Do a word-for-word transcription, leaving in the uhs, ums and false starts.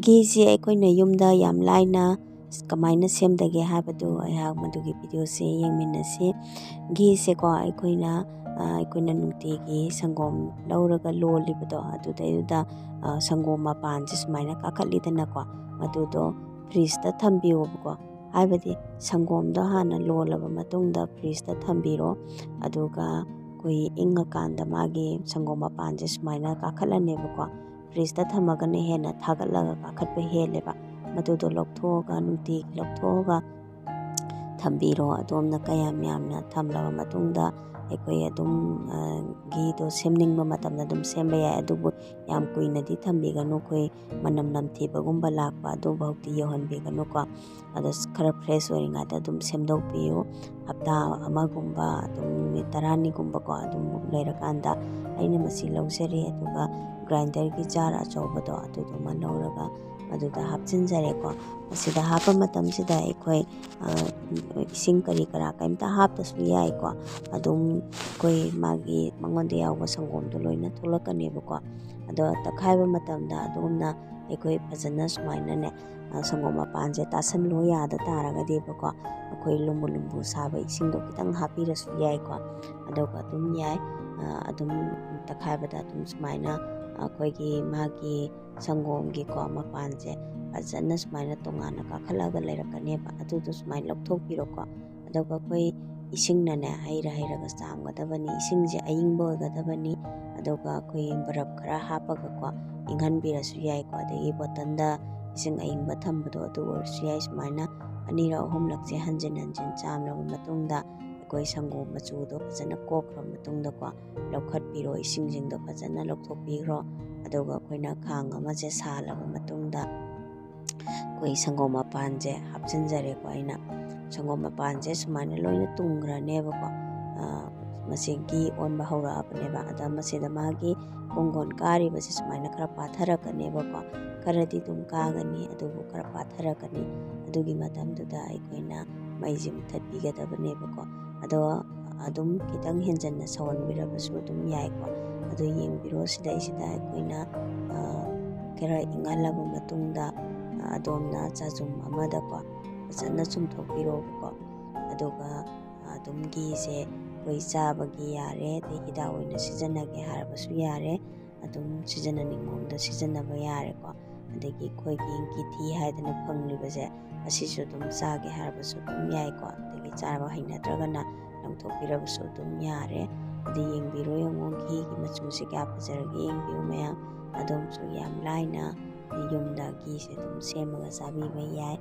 ꯘꯤꯁꯦ ꯑꯩꯈꯣꯏꯅ ꯌꯨꯝꯗ ꯌꯥꯝ ꯂꯥꯏꯅ ꯀꯃꯥꯏꯅ ꯁꯦꯝꯗꯒꯦ ꯍꯥꯏꯕꯗꯨ ꯑꯩꯍꯥꯛ ꯃꯗꯨꯒꯤ ꯚꯤꯗꯤꯑꯣꯁꯦ ꯌꯦꯡꯃꯤꯟꯅꯁꯤ꯫ ꯘꯤꯁꯦꯀꯣ ꯑꯩꯈꯣꯏꯅ, ꯑ, ꯑꯩꯈꯣꯏꯅ ꯅꯨꯡꯇꯤꯒꯤ ꯁꯪꯒꯣꯝ ꯂꯧꯔꯒ ꯂꯣꯜꯂꯤꯕꯗꯣ, ꯑꯗꯨꯗꯩꯗꯨꯗ, ꯑ, ꯁꯪꯒꯣꯝ ꯃꯄꯥꯟꯁꯦ ꯁꯨꯃꯥꯏꯅ ꯀꯥꯈꯠꯂꯤꯗꯅꯀꯣ, ꯃꯗꯨꯗꯣ ꯐ꯭ꯔꯤꯖꯇ ꯊꯝꯕꯤꯌꯣꯕꯀꯣ꯫ ꯍꯥꯏꯕꯗꯤ ꯁꯪꯒꯣꯝꯗꯣ ꯍꯥꯟꯅ ꯂꯣꯜꯂꯕ ꯃꯇꯨꯡꯗ ꯐ꯭ꯔꯤꯖꯇ ꯊꯝꯕꯤꯔꯣ, ꯑꯗꯨꯒ ꯑꯩꯈꯣꯏ ꯏꯪꯉꯀꯥꯟꯗ ꯃꯥꯒꯤ ꯁꯪꯒꯣꯝ ꯃꯄꯥꯟꯁꯦ ꯁꯨꯃꯥꯏꯅ ꯀꯥꯈꯠꯂꯅꯦꯕꯀꯣ꯫ ꯐ꯭ꯔꯤꯖꯇ ꯊꯝꯃꯒꯅ ꯍꯦꯟꯅ ꯊꯥꯒꯠꯂꯒ ꯀꯥꯈꯠꯄ ꯍꯦꯜꯂꯦꯕ꯫ ꯃꯗꯨꯗꯣ ꯂꯧꯊꯣꯛꯑꯒ, ꯅꯨꯡꯇꯤꯒꯤ ꯂꯧꯊꯣꯛꯑꯒ ꯊꯝꯕꯤꯔꯣ꯫ ꯑꯗꯣꯝꯅ ꯀꯌꯥꯝ ꯌꯥꯝꯅ ꯊꯝꯂꯕ ꯃꯇꯨꯡꯗ ꯑꯩꯈꯣꯏ ꯑꯗꯨꯝ, ꯑ, ꯘꯤꯗꯣ ꯁꯦꯝꯅꯤꯡꯕ ꯃꯇꯝꯗ ꯑꯗꯨꯝ ꯁꯦꯝꯕ ꯌꯥꯏ, ꯑꯗꯨꯕꯨ ꯌꯥꯝ ꯀꯨꯏꯅꯗꯤ ꯊꯝꯕꯤꯒꯅꯨ꯫ ꯑꯩꯈꯣꯏ ꯃꯅꯝ ꯅꯝꯊꯤꯕꯒꯨꯝꯕ ꯂꯥꯛꯄ ꯑꯗꯨꯐꯥꯎꯗꯤ ꯌꯧꯍꯟꯕꯤꯒꯅꯨꯀꯣ꯫ ꯑꯗꯣ ꯈꯔ ꯐ꯭ꯔꯦꯁ ꯑꯣꯏꯔꯤꯉꯩꯗ ꯑꯗꯨꯝ ꯁꯦꯝꯗꯣꯛꯄꯤꯌꯨ꯫ ꯍꯞꯇꯥ ꯑꯃꯒꯨꯝꯕ, ꯑꯗꯨꯝ ꯅꯨꯃꯤꯠ ꯇꯔꯥꯅꯤꯒꯨꯝꯕꯀꯣ, ꯑꯗꯨꯝ ꯂꯩꯔꯀꯥꯟꯗ ꯑꯩꯅ ꯃꯁꯤ ꯂꯧꯖꯔꯦ, ꯑꯗꯨꯒ ꯒ꯭ꯔꯥꯏꯟꯗꯔꯒꯤ ꯖꯥꯔ ꯑꯆꯧꯕꯗꯣ ꯑꯗꯨꯗꯨꯃ ꯂꯧꯔꯒ ꯃꯗꯨꯗ ꯍꯥꯞꯆꯤꯟꯖꯔꯦꯀꯣ꯫ ꯃꯁꯤꯗ ꯍꯥꯞꯄ ꯃꯇꯝꯁꯤꯗ ꯑꯩꯈꯣꯏ, ꯑ, ꯏꯁꯤꯡ ꯀꯔꯤ ꯀꯔꯥ ꯀꯔꯤꯝꯇ ꯍꯥꯞꯇꯁꯨ ꯌꯥꯏꯀꯣ꯫ ꯑꯗꯨꯝ ꯑꯩꯈꯣꯏ ꯃꯥꯒꯤ ꯃꯉꯣꯟꯗ ꯌꯥꯎꯕ ꯁꯪꯒꯣꯝꯗꯣ ꯂꯣꯏꯅ ꯊꯣꯛꯂꯛꯀꯅꯦꯕꯀꯣ꯫ ꯑꯗꯣ ꯇꯛꯈꯥꯏꯕ ꯃꯇꯝꯗ ꯑꯗꯣꯝꯅ ꯑꯩꯈꯣꯏ ꯐꯖꯅ ꯁꯨꯃꯥꯏꯅꯅꯦ, ꯑ, ꯁꯪꯒꯣꯝ ꯃꯄꯥꯟꯁꯦ ꯇꯥꯁꯜꯂꯨ ꯌꯥꯗ ꯇꯥꯔꯒꯗꯤꯕꯀꯣ, ꯑꯩꯈꯣꯏ ꯂꯨꯝꯕꯨ ꯂꯨꯝꯕꯨ ꯁꯥꯕ ꯏꯁꯤꯡꯗꯣ ꯈꯤꯇꯪ ꯍꯥꯞꯄꯤꯔꯁꯨ ꯌꯥꯏꯀꯣ꯫ ꯑꯗꯨꯒ ꯑꯗꯨꯝ ꯌꯥꯏ꯫ ꯑ, ꯑꯗꯨꯝ ꯇꯛꯈꯥꯏꯕꯗ ꯑꯗꯨꯝ ꯁꯨꯃꯥꯏꯅ ꯑꯩꯈꯣꯏꯒꯤ ꯃꯥꯒꯤ ꯁꯪꯒꯣꯝꯒꯤꯀꯣ ꯃꯄꯥꯟꯁꯦ ꯐꯖꯅ ꯁꯨꯃꯥꯏꯅ ꯇꯣꯉꯥꯟꯅ ꯀꯥꯈꯠꯂꯒ ꯂꯩꯔꯛꯀꯅꯦꯕ꯫ ꯑꯗꯨꯗꯣ ꯁꯨꯃꯥꯏꯅ ꯂꯧꯊꯣꯛꯄꯤꯔꯣꯀꯣ꯫ ꯑꯗꯨꯒ ꯑꯩꯈꯣꯏ ꯏꯁꯤꯡꯅꯅꯦ ꯍꯩꯔ ꯍꯩꯔꯒ ꯆꯥꯝꯒꯗꯕꯅꯤ꯫ ꯏꯁꯤꯡꯁꯦ ꯑꯏꯪꯕ ꯑꯣꯏꯒꯗꯕꯅꯤ꯫ ꯑꯗꯨꯒ ꯑꯩꯈꯣꯏ ꯕꯔꯞ ꯈꯔ ꯍꯥꯞꯄꯒꯀꯣ ꯏꯪꯍꯟꯕꯤꯔꯁꯨ ꯌꯥꯏꯀꯣ꯫ ꯑꯗꯒꯤ ꯕꯣꯇꯜꯗ ꯏꯁꯤꯡ ꯑꯏꯪꯕ ꯊꯝꯕꯗꯣ ꯑꯗꯨ ꯑꯣꯏꯔꯁꯨ ꯌꯥꯏ꯫ ꯁꯨꯃꯥꯏꯅ ꯑꯅꯤꯔꯛ ꯑꯍꯨꯝꯂꯛꯁꯦ ꯍꯟꯖꯤꯟ ꯍꯟꯖꯤꯟ ꯆꯥꯝꯂꯕ ꯃꯇꯨꯡꯗ ꯑꯩꯈꯣꯏ ꯁꯪꯒꯣꯝ ꯃꯆꯨꯗꯣ ꯐꯖꯅ ꯀꯣꯛꯈ꯭ꯔꯕ ꯃꯇꯨꯡꯗꯀꯣ ꯂꯧꯈꯠꯄꯤꯔꯣ, ꯏꯁꯤꯡꯁꯤꯡꯗꯣ ꯐꯖꯅ ꯂꯧꯊꯣꯛꯄꯤꯈ꯭ꯔꯣ꯫ ꯑꯗꯨꯒ ꯑꯩꯈꯣꯏꯅ ꯈꯥꯡ ꯑꯃꯁꯦ ꯁꯥꯍꯜꯂꯕ ꯃꯇꯨꯡꯗ ꯑꯩꯈꯣꯏ ꯁꯪꯒꯣꯝ ꯃꯄꯥꯟꯁꯦ ꯍꯥꯞꯆꯤꯟꯖꯔꯦꯀꯣ꯫ ꯑꯩꯅ ꯁꯪꯒꯣꯝ ꯃꯄꯥꯟꯁꯦ ꯁꯨꯃꯥꯏꯅ ꯂꯣꯏꯅ ꯇꯨꯡꯈ꯭ꯔꯅꯦꯕꯀꯣ꯫ ꯑ, ꯃꯁꯤ ꯘꯤ ꯑꯣꯟꯕ ꯍꯧꯔꯛꯑꯕꯅꯦꯕ꯫ ꯑꯗ ꯃꯁꯤꯗ ꯃꯥꯒꯤ ꯀꯣꯡꯒꯣꯟ ꯀꯥꯔꯤꯕꯁꯦ ꯁꯨꯃꯥꯏꯅ ꯈꯔ ꯄꯥꯊꯔꯛꯀꯅꯦꯕꯀꯣ꯫ ꯈꯔꯗꯤ ꯑꯗꯨꯝ ꯀꯥꯒꯅꯤ, ꯑꯗꯨꯕꯨ ꯈꯔ ꯄꯥꯊꯔꯛꯀꯅꯤ꯫ ꯑꯗꯨꯒꯤ ꯃꯇꯝꯗꯨꯗ ꯑꯩꯈꯣꯏꯅ ꯃꯩꯁꯦ ꯃꯨꯊꯠꯄꯤꯒꯗꯕꯅꯦꯕꯀꯣ꯫ ꯑꯗꯣ ꯑꯗꯨꯝ ꯈꯤꯇꯪ ꯍꯦꯟꯖꯟꯅ ꯁꯧꯍꯟꯕꯤꯔꯕꯁꯨ ꯑꯗꯨꯝ ꯌꯥꯏꯀꯣ꯫ ꯑꯗꯣ ꯌꯦꯡꯕꯤꯔꯣ, ꯁꯤꯗꯩꯁꯤꯗ ꯑꯩꯈꯣꯏꯅ, ꯑ, ꯈꯔ ꯏꯪꯍꯜꯂꯕ ꯃꯇꯨꯡꯗ, ꯑ, ꯑꯗꯣꯝꯅ ꯆꯥꯖꯨꯝ ꯑꯃꯗꯀꯣ ꯐꯖꯅ ꯆꯨꯝꯊꯣꯛꯄꯤꯔꯣꯕꯀꯣ꯫ ꯑꯗꯨꯒ, ꯑ, ꯑꯗꯨꯝ ꯘꯤꯁꯦ ꯑꯩꯈꯣꯏ ꯆꯥꯕꯒꯤ ꯌꯥꯔꯦ, ꯑꯗꯩ ꯍꯤꯗꯥꯛ ꯑꯣꯏꯅ ꯁꯤꯖꯤꯟꯅꯒꯦ ꯍꯥꯏꯔꯕꯁꯨ ꯌꯥꯔꯦ, ꯑꯗꯨꯝ ꯁꯤꯖꯤꯟꯅꯅꯤꯡꯕ ꯃꯑꯣꯡꯗ ꯁꯤꯖꯤꯟꯅꯕ ꯌꯥꯔꯦꯀꯣ꯫ ꯑꯗꯒꯤ ꯑꯩꯈꯣꯏꯒꯤ ꯒꯤꯊꯤ ꯍꯥꯏꯗꯅ ꯐꯪꯂꯤꯕꯁꯦ, ꯑꯁꯤꯁꯨ ꯑꯗꯨꯝ ꯆꯥꯒꯦ ꯍꯥꯏꯔꯕꯁꯨ ꯑꯗꯨꯝ ꯌꯥꯏꯀꯣ꯫ ꯑꯗꯒꯤ ꯆꯥꯕ ꯍꯩꯅꯗ꯭ꯔꯒꯅ ꯂꯪꯊꯣꯛꯄꯤꯔꯕꯁꯨ ꯑꯗꯨꯝ ꯌꯥꯔꯦ꯫ ꯑꯗꯨ ꯌꯦꯡꯕꯤꯔꯣ, ꯌꯦꯡꯉꯣ, ꯘꯤꯒꯤ ꯃꯆꯨꯁꯦ ꯀꯌꯥ ꯐꯖꯔꯒꯦ ꯌꯦꯡꯕꯤꯌꯨ ꯃꯌꯥꯝ꯫ ꯑꯗꯣꯝꯁꯨ ꯌꯥꯝ ꯂꯥꯏꯅ ꯌꯨꯝꯗ ꯘꯤꯁꯦ ꯑꯗꯨꯝ ꯁꯦꯝꯃꯒ ꯆꯥꯕꯤꯕ ꯌꯥꯏ꯫